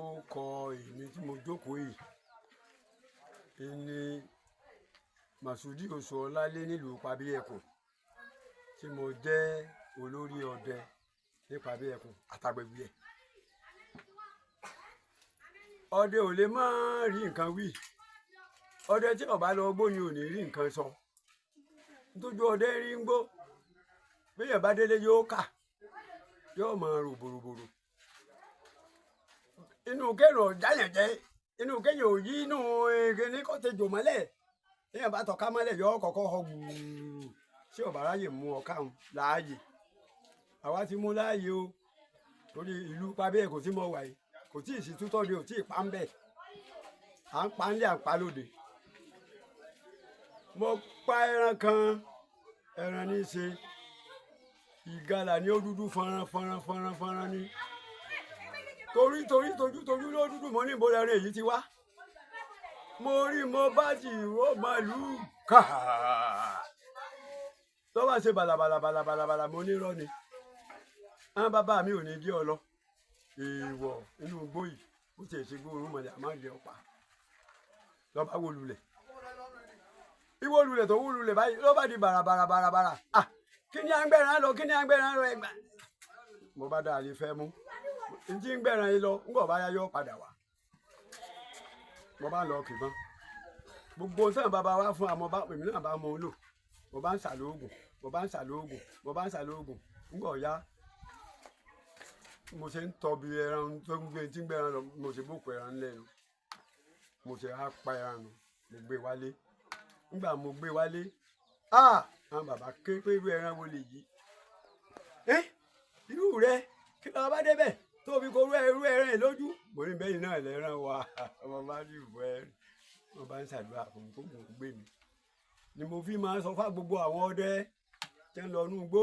Ó kọ èmi tí mo jókòó yìí ní Masudi Oṣuọlálé nílùú Pàbíẹ̀kùn, tí mo jẹ́ olórí ọdẹ ní Pàbíẹ̀kùn àtàgbègbè ẹ̀. Ọdẹ ò lè má rí nǹkan wí. Ọdẹ tí ó bá lọ gbó ni ò ní rí nǹkan sọ. Nítorí ọdẹ rí ń gbó, bí èèyàn bá délé yóò kà, yóò máa rò bòròbòrò. Inú kéèrò jáyàn jẹ, inú kéèyàn ò yí inú kíní kó ti jò mọ́lẹ̀. Téèyàn bá tọ́ka mọ́lẹ̀ yóò kọ́kọ́ họ gbùù tí ò bá ráyè mú ọ̀ka òun láàyè. Àwa ti mú láàyè o, torí ìlú Pàbíẹ̀kùn tí mo wà yìí kò tí ì sí tútọ́ de, ò tí ì pa ń bẹ̀. À ń pa ń lé, à ń pa lóde. Mo pa ẹran kan, ẹran ní í ṣe ìgalà ní ó dúdú fọ́nrán fọ́nrán fọ́nrán fọ́nrán ní. Torí torí tojú tojú ló dúdú, mo ní ìbò ẹran èyí ti wá. Mo rí mo bá ti ró màlúù káà. Tó bá ṣe bàlàbàlà bàlàbàlà bàlà, mo ní irọ́ ni. Àwọn bàbá mi ò ní gé ọ lọ. Èèwọ̀ inú igbó yìí, ó ti ṣe gbóòórùn mọ̀lẹ́ àmọ́ ilé ọ̀pá. Lọ bá wó lulẹ̀. Ìwó lulẹ̀ tó wó lulẹ̀ báyìí ló bá di bàrà bàrà bàrà bàrà. À, kí ni à ń gbẹ̀ràn lọ? Kí ni à ń gbẹ̀ràn lọ ẹgbàá? Mo bá dá àlè fẹ́ mú. Ntí ń gbẹ̀ràn yìí lọ, ńgbọ̀ bá yá yọ padà wá. Mo bá lọ kìbọn. Gbogbo ohun tí àwọn bàbá wa fún wa, mo bá èmi náà bá mọ lò. Mo bá ń ṣàlóògùn, mo bá ń ṣàlóògùn, mo bá ń ṣàlóògùn. Ńgbọ̀ ya, mo ṣe ń tọ́ bí ẹran tó ń gbé tí ń gbẹ̀ràn lọ, mo ṣe bókù ẹran lẹ́nu. Mo ṣe á pa ẹran nù, mo gbé wálé. Nígbà mo gbé wálé, ah! Àwọn bàbá ké pé irú ẹran wo lè yí? Ẹ́, irú rẹ, kí ló bá dé bẹ̀ tó fi kó irú ẹran yìí lójú? Mo ní bẹ́yìn náà lẹ́ran wa. Mo bá ní ìbò ẹran. Wọ́n bá ń ṣàdúrà fún mi kó mò ń gbé mi. Ni mo fi máa ń sọ fún gbogbo àwọn ọdẹ tí ń lọ inú igbó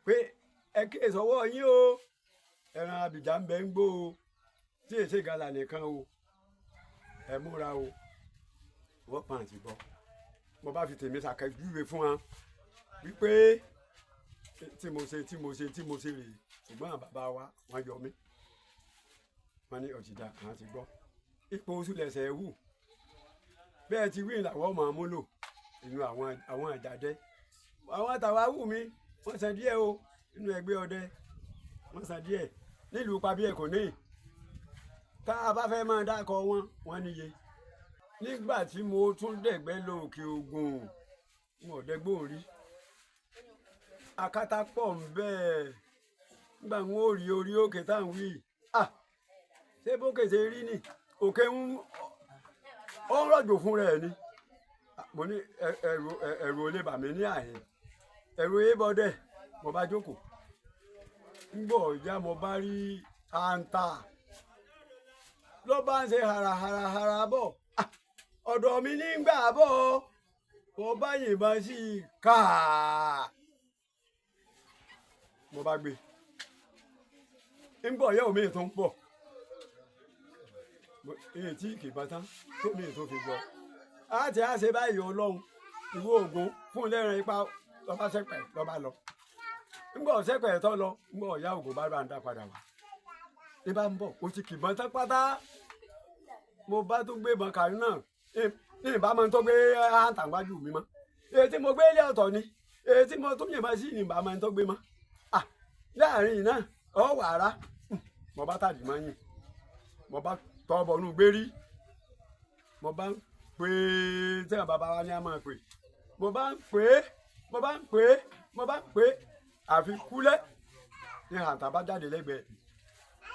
pé ẹ kíyèsi ọwọ́ yín o. Ẹran abìjà ń bẹ ń gbó o. Tí èsì ìgalà nìkan o. Ẹ múra o. Wọ́n pa àǹtí bọ́. Mo bá fi tèmi ṣàkẹ́júwe fún wọn wípé tí mo ṣe tí mo ṣe tí mo ṣe rèé, ṣùgbọ́n àwọn bàbá wa wọ́n yọ mí. Wọ́n ní ọ̀tí dà, àwọn ti gbọ́. Ipò oṣù lẹ̀sẹ̀ wù. Bẹ́ẹ̀ ti wí làwọn máa mú lò inú àwọn àjàdẹ. Àwọn tàwa wù mí, wọ́n san díẹ̀ o nínú ẹgbẹ́ ọdẹ. Wọ́n san díẹ̀ nílùú Pàbíẹ̀kùn ní. Tá a bá fẹ́ máa dákọ wọn, wọ́n níye. Nígbà tí mo tún dẹ̀gbẹ́ lọ òkè ògùn, n ò dẹ́gbó rí. Akátá pọ̀ ń bẹ́ẹ̀. Nígbà n ó rí orí òkè tá ń wí. À, ṣé bókè ṣe rí ni? Òkè ń, ó ń rọ̀jò fún rẹ̀ ni. Mo ní ẹ̀rù, ẹ̀rù ò lè bà mí ní àhín. Ẹ̀rù é bọdẹ. Mo bá jókòó. Ńgbọ̀ ìyá mo bá rí àǹtà. Ló bá ń ṣe hara hara hara bọ̀. À, ọ̀dọ̀ mi ní gbà bọ̀. Mo bá yìnbọn sí i káà. Mo bá gbé. Ńgbọ̀ ìyá mi tó ń bọ̀. Èyí tí kì í bá tán tó mi tó fi lọ. A ti á ṣe báyìí Ọlọ́run. Ìwọ Ògún fún lẹ́ran ipá lọ bá ṣẹ̀pẹ̀ lọ bá lọ. Ńgbọ̀ ṣẹ̀pẹ̀ tó lọ, ńgbọ̀ ìyá Ògún bá bá ń dá padà wá. Ní bá ń bọ̀, ó ti kì í bọ́n tán pátá. Mo bá tún gbé ìbọn kàrí náà. Ní ìbá máa ń tó gbé àǹtà wájú mi mọ́. Èyí tí mo gbé ilé ọ̀tọ̀ ni. Èyí tí mo tún yìnbọn sí ní ìbá máa ń tó gbé mọ́. À, láàárín iná, ọ wà rá. Mo bá tàdí mọ́ yìn. Mo bá tọ́ bọnú gbérí. Mo bá ń pè é tí àwọn bàbá wa ní a máa pè. Mo bá ń pè é, mo bá ń pè é, mo bá ń pè é. Àfi kúlẹ̀ ní àǹtà bá jáde lẹ́gbẹ̀ẹ́.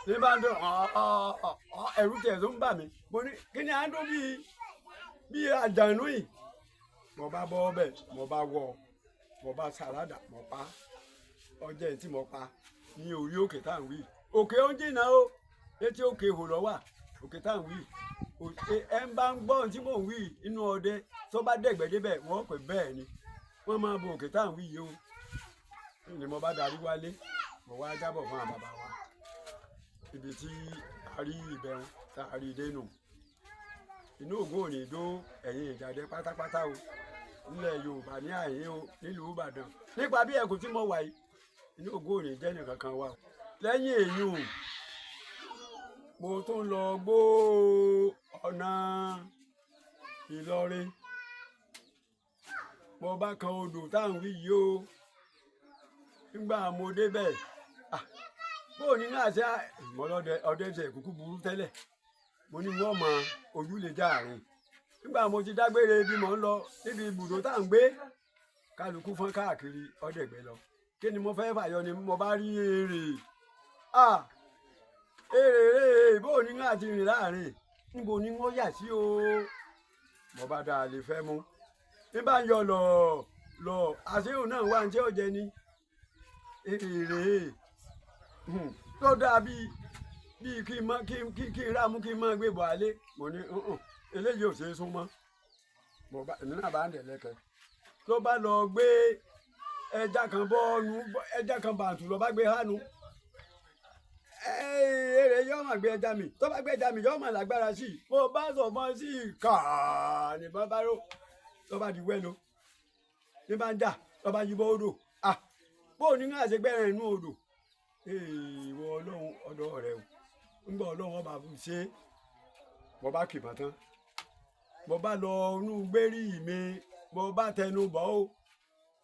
Ní bá ń dún, ọ̀ ẹ̀rù tiẹ̀ tó ń bà mí. Mo ní kí ni à ń dún bí, bí àjànú yìí. Mo bá bọ́ ọbẹ̀, mo bá wọ̀, mo bá sàràdà, mo pa. Ọjọ́ èyí tí mo pa ní orí òkè tá à ń wí. Òkè ó ń jìnnà o. Létí òkè ihò lọ wà. Òkè tá à ń wí. Ẹ ń bá ń gbọ́ ohun tí mò ń wí inú ọdẹ tó bá dẹ̀gbẹ́ débẹ̀, wọ́n pè bẹ́ẹ̀ ni. Wọ́n máa bo òkè tá à ń wí yìí o. Ni mo bá darí wálé, mo wá jábọ̀ fún àwọn bàbá wa. Ibi tí a rí ìbẹ̀rùn tá a rí dé nù. Inú Ògún ò ní dó ẹ̀yin ìjàdẹ pátápátá o. Nílẹ̀ Yorùbá ní àhín o, nílùú Ìbàdàn. Nípa bí ẹkùn tí mo wà yìí, inú Ògún ò ní jẹ́ ẹnì kankan wa o. Lẹ́yìn èyí o, Mo tún lọ gbó ọ̀nà Ìlọrin. Mo bá kan odò tá à ń wí yìí o. Nígbà mo débẹ̀, bó o ní náà ṣe ìmọ̀lọ́dẹ ọdẹ ṣe kúkú burú tẹ́lẹ̀. Mo ní wọ́n mọ ojú lè já àárín. Nígbà mo ti dágbére bí mò ń lọ níbi ibùdó tá à ń gbé, kálukú fọ́n káàkiri ọ̀dẹ̀gbẹ́ lọ. Kí ni mo fẹ́ fàyọ ni mo bá rí èrè. Èrè rè, bó o ní náà ti rìn láàrin, níbo ni wọ́n yà sí o. Mo bá dáa lè fẹ́ mú. Ní bá ń yọ lọ lọ, àṣehùn náà wà ní tí ó jẹ ni. Èrè rè tó dáa bíi bíi kí n mọ kí kí kí n rà mú kí n mọ gbé bọ̀ alé. Mo ní eléyìí ò ṣe é sún mọ́. Mo bá èmi náà bá ń dẹ̀lẹ́kẹ̀. Tó bá lọ gbé ẹja kan bọ́ọ̀nù, ẹja kan bàǹtù lọ bá gbé hánu. Èrè yóò máa gbé ẹja mi. Tó bá gbé ẹja mi yóò máa lágbára sí i. Mo bá sọ fún sí i kàá ní bá bá ró. Tó bá di wẹ́lo. Ní bá ń jà, tó bá yí bọ́ odò. Bó o ní ká ṣe gbẹ́rẹ̀ inú odò. Ìwọ Ọlọ́run ọ̀dọ̀ rẹ o. Ńgbà Ọlọ́run ọba ṣe, mo bá kì mọ́ tán. Mo bá lọ inú gbérí mi, mo bá tẹnu bọ̀ o.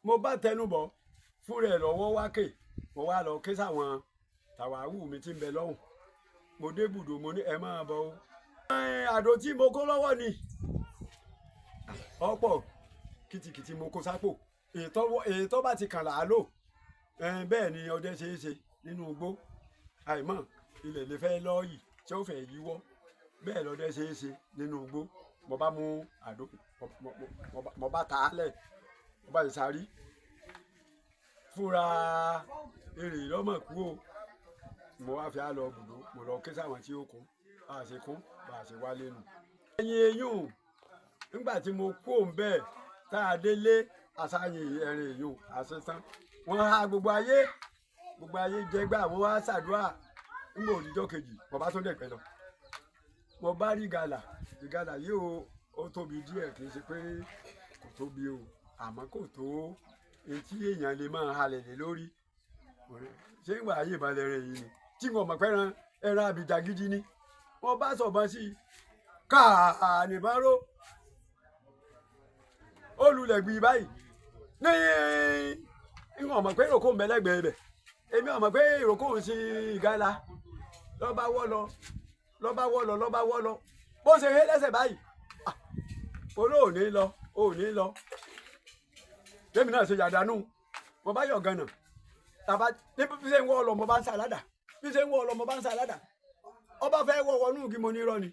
Mo bá tẹnu bọ̀ fún rẹ̀ lọ́wọ́ wákè. Mo wá lọ ké sáwọn tàwáwù mi tí ń bẹ lọ́hùn. Mo dé ibùdó, mo ní ẹ máa bọ̀ o. Àdó tí mo kó lọ́wọ́ ni. Ọ̀pọ̀ kìtìkìtì mo kó sápò. Ètò bá ti kàn là á lò. Bẹ́ẹ̀ ni ọdẹ ṣe é ṣe nínú igbó. Àìmọ̀ ilẹ̀ lè fẹ́ lọ́ọ̀yì tí ó fẹ́ yíwọ́. Bẹ́ẹ̀ lọdẹ ṣe é ṣe nínú igbó. Mo bá mú àdó, mo bá ta á lẹ̀, mo bá sáré. Fúnra èrè lọ́mọ kú o. Mo wá fi á lọ ibùdó, mo lọ ké sáwọn tí ó kún. Bá a ṣe kún, bá a ṣe wálé nù. Ẹyin eyín, nígbà tí mo kú òun bẹ́ẹ̀ tá a délé, àṣàyàn ẹ̀rìn eyín àṣetán. Wọ́n há gbogbo ayé jẹgbà, wọ́n wá ṣàdúrà. Nígbà òdìjọ́ kejì, mo bá tún dẹ̀pẹ́ lọ. Mo bá rí ìgalà, ìgalà yìí o, ó tóbi díẹ̀, kì í ṣe pé kò tóbi o, àmọ́ kò tó etí èèyàn lè máa halẹ̀ lé lórí. Ṣé ìwà ayé ìbalẹ̀ rẹ̀ yìí ni? Tí n kò mọ̀ pé ẹran àbìjà gidi ni. Mo bá sọ̀bọ̀n sí i, káà nìbọn ró. Ó lulẹ̀ gbì báyìí. Ní ìwọ̀n mọ̀ pé ìrókò ń bẹ lẹ́gbẹ̀ẹ́ ibẹ̀. Èmi ò mọ̀ pé ìrókò ń sin ìgalà. Lọ́ bá wọ́ lọ, lọ́ bá wọ́ lọ, lọ́ bá wọ́ lọ. Bó ṣe hé lẹ́sẹ̀ báyìí. Olóò ní lọ, ò ní lọ. Lẹ́mi náà ṣe yàdánù. Mo bá yọ̀ gànà. Tàbá ní bí ṣe ń wọ́ lọ, mo bá ń sàládà. Bí ṣe ń wọ́ lọ, mo bá ń sàládà. Ọba fẹ́ wọ wọnú igi, mo ní irọ́ ni.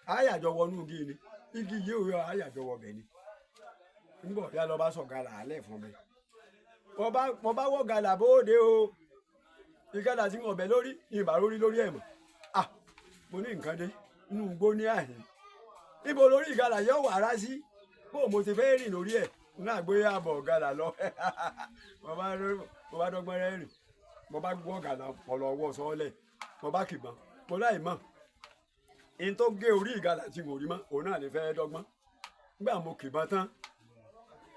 Àyàjọ wọnú igi ni. Igi yìí ò yọ àyàjọ wọ bẹ̀ ni. Ńgbọ̀ ya lọ bá sọ̀ gàlà alẹ́ fún mi. Mo bá wọ gàlà bóde o. Ìgalà tí mo bẹ̀ lórí, ní ìbá lórí lórí ẹ̀ mọ̀. Mo ní nǹkan dé inú igbó ní àhín. Níbo lórí ìgalà yóò wà rá sí? Bó mo ti fẹ́ rìn lórí ẹ̀, n á gbé àbọ̀ gàlà lọ. Mo bá dọ́gbọ́n rẹ́ rìn. Mo bá gbọ́ gàlà ọ̀lọ́ ọwọ́ sọ́ọ́lẹ̀. Mo bá kìbọn. Mo láì mọ̀. In tó gé orí ìgalà tí mo rí mọ́, òun náà lè fẹ́ dọ́gbọ́n. Nígbà mo kìbọn tán,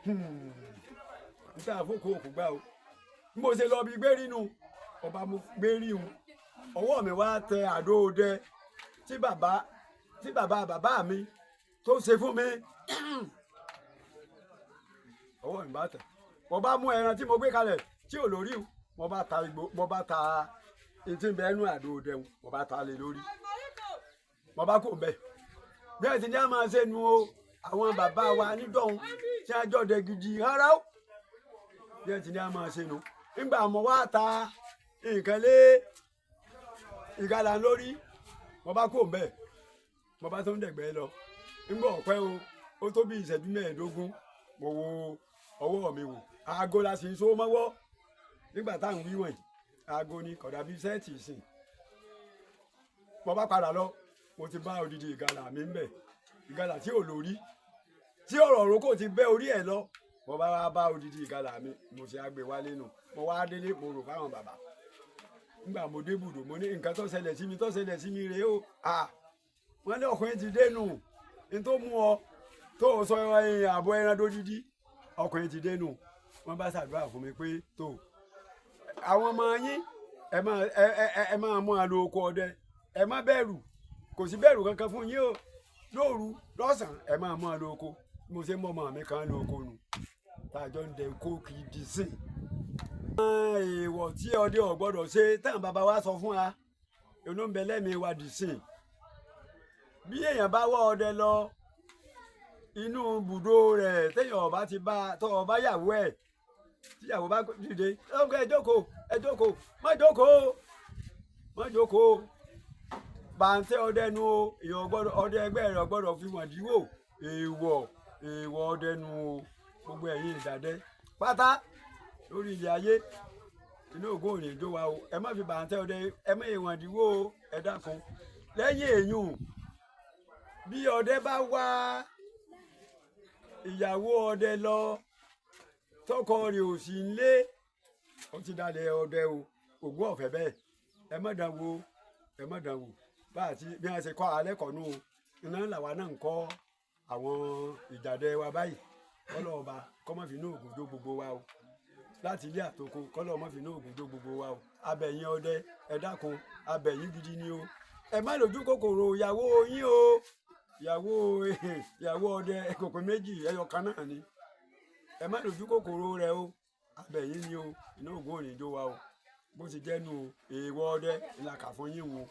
n tá àfókò òkú gbá o. Bí mo ṣe lọ bí gbérí nu, ọba mo gbérí un. Ọwọ́ mi wá tẹ àdó ọdẹ tí bàbá bàbá mi tó ṣe fún mi. Ọwọ́ mi bá tẹ̀. Mo bá mú ẹran tí mo gbé kalẹ̀ tí ò lórí o. Mo bá ta igbó, mo bá ta etí ń bẹ ẹnu àdó ọdẹ un, mo bá ta lé lórí. Mo bá kò bẹ́ẹ̀. Bí ẹ ti ní a máa ṣe nu o, àwọn bàbá wa nídọ̀hún tí a jọ̀dẹ̀ gidi rárá o. Bí ẹ ti ní a máa ṣe nu. Nígbà mo wá ta nǹkan lé ìgalà lórí, mo bá kò bẹ́ẹ̀. Mo bá tó ń dẹ̀gbẹ́ lọ. Nígbà ọ̀pẹ o, ó tó bí ìṣẹ́jú mẹ́ẹ̀ẹ́dógún, mo wo ọwọ́ mi wò. Aago la sì ń so mọ́wọ́. Nígbà tá à ń wí wọ̀nyí, aago ni kò dàbí sẹ́ẹ̀tì ìsìn. Mo bá padà lọ, mo ti bá odidi ìgalà mi ń bẹ̀. Ìgalà tí ò lórí, tí ọ̀rọ̀ òrókò ti bẹ́ orí ẹ̀ lọ. Mo bá wá bá odidi ìgalà mi, mo ṣe àgbè wálé nù. Mo wá délé, mo rò fáwọn bàbá. Nígbà mo dé ibùdó, mo ní nǹkan tó ṣẹlẹ̀ sí mi, tó ṣẹlẹ̀ sí mi rèé o. Wọ́n ní ọkùnrin ti dé nù. N tó mú ọ tó o sọ àbọ̀ ẹran dódídí, ọkùnrin ti dé nù. Wọ́n bá ṣàdúrà fún mi pé tó àwọn ọmọ yín ẹ máa mú àlò oko ọdẹ, ẹ má bẹ̀rù. Kò sí bẹ̀rù kankan fún yín o. Lóru lọ́sàn-án ẹ máa mọ́ ọ lóko. Mo ṣe mọ́ ọmọ mi kan lóko nù tá a jọ ń dẹ kóòkì dì sí. Èèwọ̀ tí ọdẹ ò gbọ́dọ̀ ṣe tán bàbá wa sọ fún wa inú ń bẹ lẹ́mìí wa dì sí. Bí èèyàn bá wọ́ ọdẹ lọ inú ibùdó rẹ̀, téèyàn ọba ti bá tọ́ ọba yàwó ẹ̀, tíyàwó bá dìde, ọkọ ẹ jókòó, ẹ jókòó, má jókòó, má jókòó, bàǹtẹ́ ọdẹ nu o. Èèyàn gbọ́dọ̀, ọdẹ ẹgbẹ́ rẹ̀ gbọ́dọ̀ fi wọ̀n díwò. Èèwọ̀, èèwọ̀ ọdẹ nu o. Gbogbo ẹ̀yin ìdàdẹ́ pátá lórí ilẹ̀ ayé, inú ògùn òní jó wa o. Ẹ má fi bàǹtẹ́ ọdẹ, ẹ má ìwọ̀n díwò o, ẹ dákun. Lẹ́yìn èèyàn, bí ọdẹ bá wá ìyàwó ọdẹ lọ, tọkọ rẹ̀ ò sí nílé, ó ti dalẹ̀ ọdẹ o. Ògùn ọ̀fẹ́ bẹ́ẹ̀. Ẹ má dán wò, ẹ má dán wò. Bá àti bí wọ́n ṣe kọ́ alẹ́ kọ́ nù o, iná làwa náà ń kọ́ àwọn ìjàdẹ wa báyìí. Kọ́lọ́ ọba kọ́ má fi inú ògùn jó gbogbo wa o, láti ilé àtoko, kọ́lọ́ má fi inú ògùn jó gbogbo wa o. Abẹ̀yìn ọdẹ, ẹ dákun, abẹ̀yìn gidi ni o. Ẹ má lójú kòkòrò ìyàwó yín o. Ìyàwó ọdẹ kòkò méjì, ẹyọ kan náà ni. Ẹ má lójú kòkòrò rẹ o. Abẹ̀yìn ni o. Inú ògùn ò ní jó wa o. Bó ti jẹ́ nu o. Èèwọ̀ ọdẹ ìlàkà fún yín o.